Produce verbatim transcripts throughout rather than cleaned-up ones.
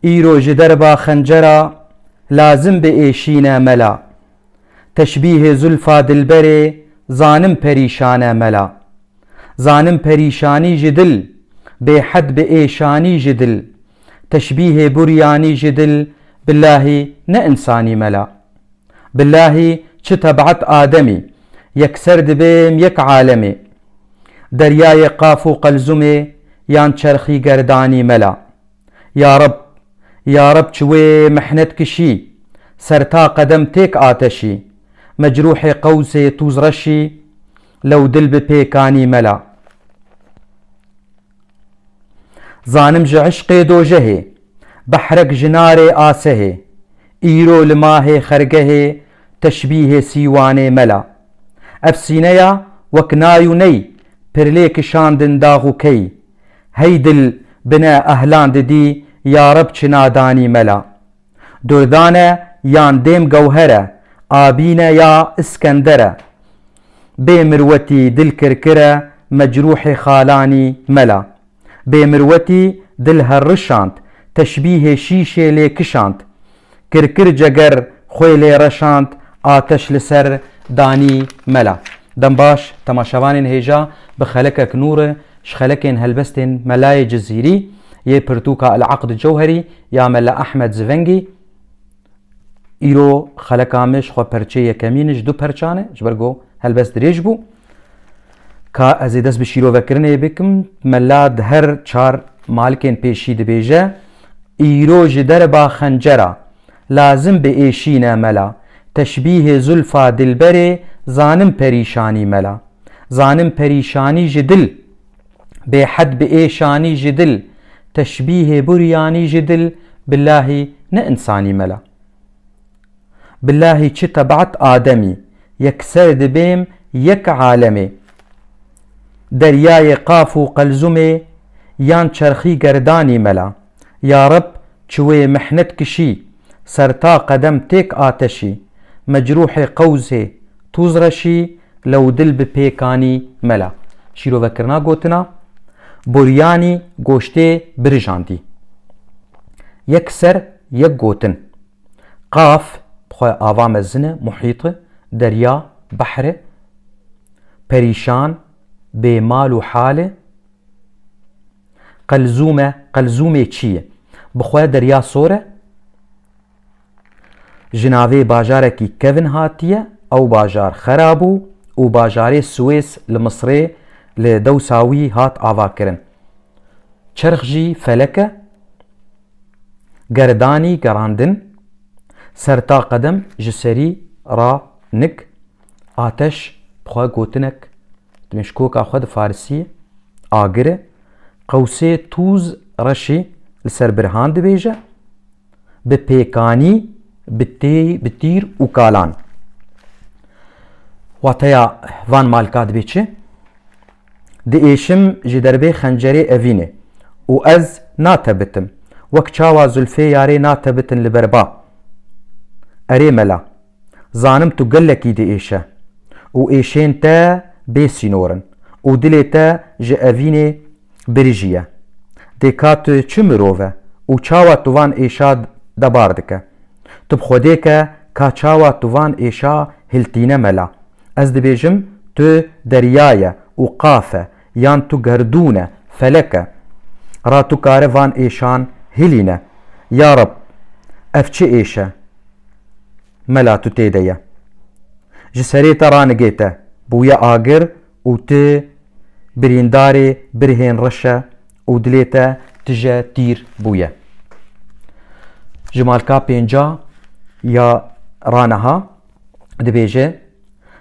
Îro ji derba xencera lazim bi êşîne mela. Teşbîhê zulfa dilberê zanim perîşane mela. Zanim perîşanî ji dil, bêhed bi êşanî ji dil. Teşbîhê buryanî ji dil, billahî ne insanî mela. Billahî çi tebiet Ademî, yekser dibêm yek alemê. Deryayê qaf û qelzumê yan çerxî gerdanî mela. Ya Reb, ya Reb çi wê mihnet kişî, ser ta qedem têk ateşî, mecrûhê qewsê tûz reşî, lew dil bi pêkanî mela. Zanim ji eşqê dojehê, behrek ji narê asehê, îro li mahê xergehê teşbîhê sîwanê mela. Ev sîneya wek nay û ney, pirlê kişandin dax û key. Hey dil bine ehlan didî, ya Reb çi nadanî mela. Durdane yan dêm gewher e, abîne ya Îskender e. Bê mirwetî dil kirkir e, mecrûhê xalanî mela. Bê mirwetî dil herrişand, teşbîhê şîşê lê kişand. Kirkir ceger xwê lê reşand, ateş li ser danî mela. Dem baş, temaşevanên hêja, bi xelekek nû re ji xelekên helbestên Melayê Cizîrî yê pirtûka El Aqd Cewherî ya Mela Ehmed Zivengî. Îro xeleka me ji xwe perçê yekemîn e, ji du perçan e, ji ber ku helbest dirêj bû. Ka ez ê dest bi şîrovekirinê bikim, Mela di her çar malikên pêşî dibêje, Îro ji derba xencera lazim bi êşîne mela, teşbîhê zulfa dilberê zanim perîşanî mela. Zanim perîşanî ji dil, bêhed bi êşanî ji dil, teşbîhê buryanî ji dil, billahî ne insanî mela. Billahî çi tebiet Ademî, yekser dibêm yek alemê. Deryayê qaf û qelzumê yan çerxî gerdanî mela. Ya Reb çi wê mihnet kişî, ser ta qedem têk ateşî, mecrûhê qewzê tûz reşî, lew dil bi pêkanî mela. Şîrovekirina gotina, buryanî goştê birijandî. Yek ser, yek gotin. Qaf, bi xwe ava mezin e, muhît e, derya, behr e, perîşan, bêmal û hal e. Qelzûm e, qelzûmê çi ye? Bi xwe derya sor e. Ji navê bajarekî kevin hatiye, ew bajar xera bû û bajarê Swês li Misrê li dewsa wî hat avakirin. Çerx jî felek e, gerdanî gerandin, ser ta qedem ji serî ra nik, ateş bi xwe gotinek, dimêjkoka xwe di farisî agir e, qewsê tûz reşî li ser birhan dibêje, bi pêkanî, bi tê-, bi tîr û kalan. Wateya van malka dibê çi? Diêşim ji derbê xencerê evînê û ez natebitim, wek çawa zulfê yarê natebitin li ber ba. Erê mela, zanim tu gelekî diêşe û êşên te bê sînor in û dilê te ji evînê birijî ye. Dê ka tu çi mirov e û çawa tu van êşa debar dike? Tu bi Xwedê ke ka çawa tu van êşa hiltîne mela. Ez dibêjim tu derya ye û qaf e, yan tu gerdûn e, felek e. Ra tu kare van êşan hilîne. Ya Reb, ev çi êş e? Mela tu tê de ye. Ji serê te ranigê te bûye agir û tu birîndarê birhên reş e û dilê te tije tîr bûye. Ji malka pênca ya raneha dibêje,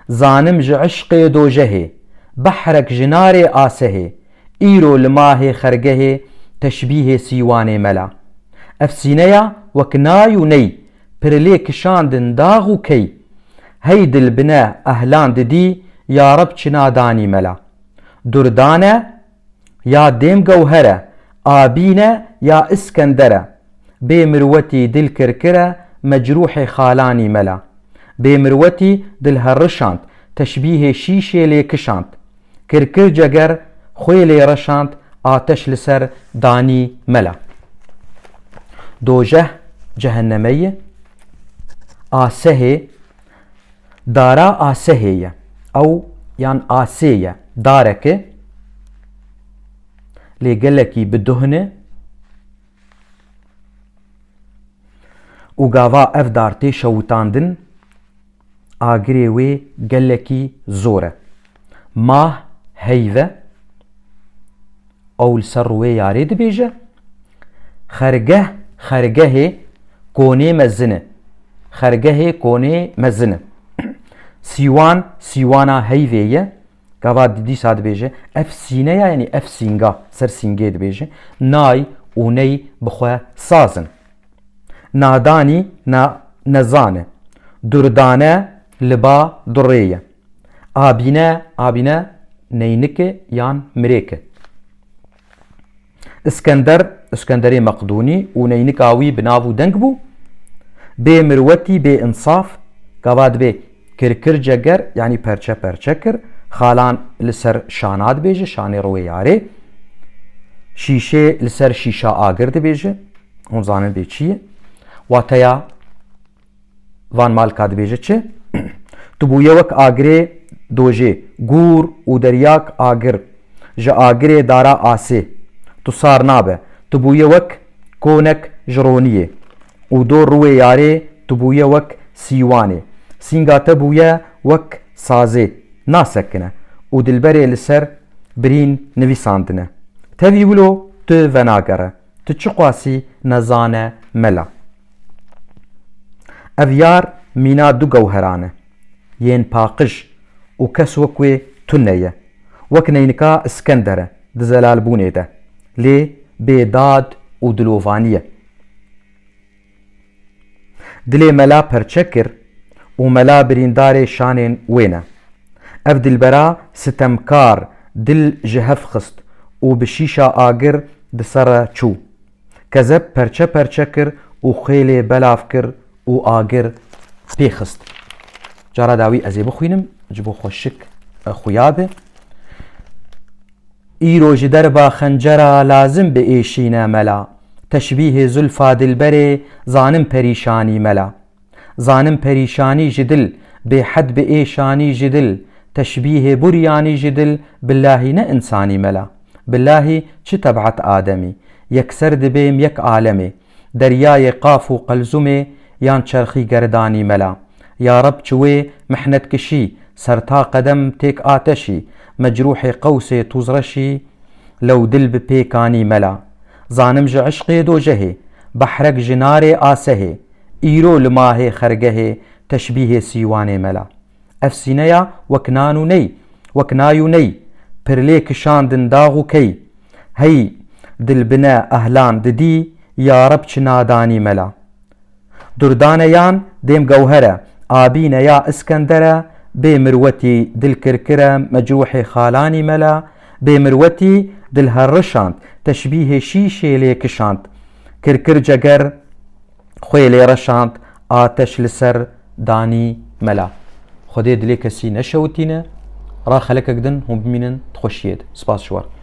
Zanim ji eşqê dojehê, behrek ji narê asehê, îro li mahê xergehê teşbîhê sîwanê mela. Ev sîneya wek nay û ney, pirilê kişandin dax û key. Hey dil bine ehlan didî, ya Reb çi nadanî mela. Durdane ya dêm gewher e, abîne ya Îskender e. Bê mirwetî dil kirkir e, mecrûhê xalanî mela. Bê mirwetî dil herrişand, teşbîhê şîşê lê kişand. Kirkir ceger xwê lê reşand, ateş li ser danî mela. Dojeh cehenneme ye. Asehê, dara asehê ye. Ew yan asê ye. Dareke lê gelekî bi duhn e û gava ev dar tê şewitandin, agirê wê gelekî zor e. Mah heyv e, ew li ser rûyê yarê dibêje. Xergeh, xergehê konê mezin e. Xergehê konê mezin e. Sîwan, sîwana heyvê ye. Gava di-, dîsa dibêje, ev sîne ya, yanî ev sînga, ser sîngê dibêje. Nay û ney bi xwe saz in. Nadanî, na, nezan e. Durdane, li ba durê ye. Abîne, abîne neynik e yan mirêk e. Îskender, Îskenderê Meqdûnî û neynika wî bi nav û deng bû. Bê mirwetî, bê insaf, gava dibê kirkir ceger, yanî perçe perçe kir. Xalan li ser şana dibêje, şanê rûyê yarê. Şîşê li ser şîşa agir dibêje. Hûn zanin bê çi ye? Wateya van malka dibêje çi? Tu bûye wek agirê dojê, gûr û deryak agir, ji agirê dara asê. Tu sar nabe. Tu bûye wek konek ji roniyê û dor rûyê yarê tu bûye wek sîwanê. Sînga te bûye wek sazê, nasekine û dilberê li ser birîn nivîsandine. Tevî wilo tu venagere. Tu çiqasî nezane mela. Ev yar mîna du gewheran e, yên paqij û kes wek wê tune ye. Wek neynika Îskender e di zelalbûnê de, lê bê dad û dilovanî ye. Dilê mela perçe kir û mela birîndarê şanên wê ne. Ev dilbera sitemkar dil ji hev xist û bi şîşa agir di ser re çû. Kezeb perçe perçe kir û xêlê belav kir û agir pê xist. Cara dawî ez ê bixwînim, ji bo xweşik, e, xuya be. Îro ji derba xencera lazim bi êşîne mela. Teşbîhê zulfa dilberê zanim perîşanî mela. Zanim perîşanî ji dil, bêhed bi êşanî ji dil, teşbîhê buryanî ji dil, billahî ne însanî mela. Billahî çi teb'et ademî, yekser dibêm yek alemê, deryayê qaf û qelzumê yan çerxî gerdanî mela. Ya Reb çi wê mihnetkişî, serta qedem têk ateşî, mecrûhê qewsê tûzreşî, lew dil bi pêk anî mela. Zanim ji eşqê dojehê, behrek ji narê asehê, îro li mahê xergehê, teşbîhê sîwanê mela. Ev sîneya wek nan û ney, wek nay û ney, pirlê kişandin dax û key, hey dilbine ehlan didî, ya Reb çi nadanî mela. Durdane yan dêm gewher e, abîne ya Îskender e, bê mirwetî dil kirkir e, mecrûhê xalanî mela, bê mirwetî dil herrişand, teşbîhê şîşê lê kişand, kirkir ceger xwê lê reşand, ateş li ser danî mela. Xwedê dilê kesî neşewitîne, ra xelekek din hûn bimînin di xweşiyê de. Spas ji we re.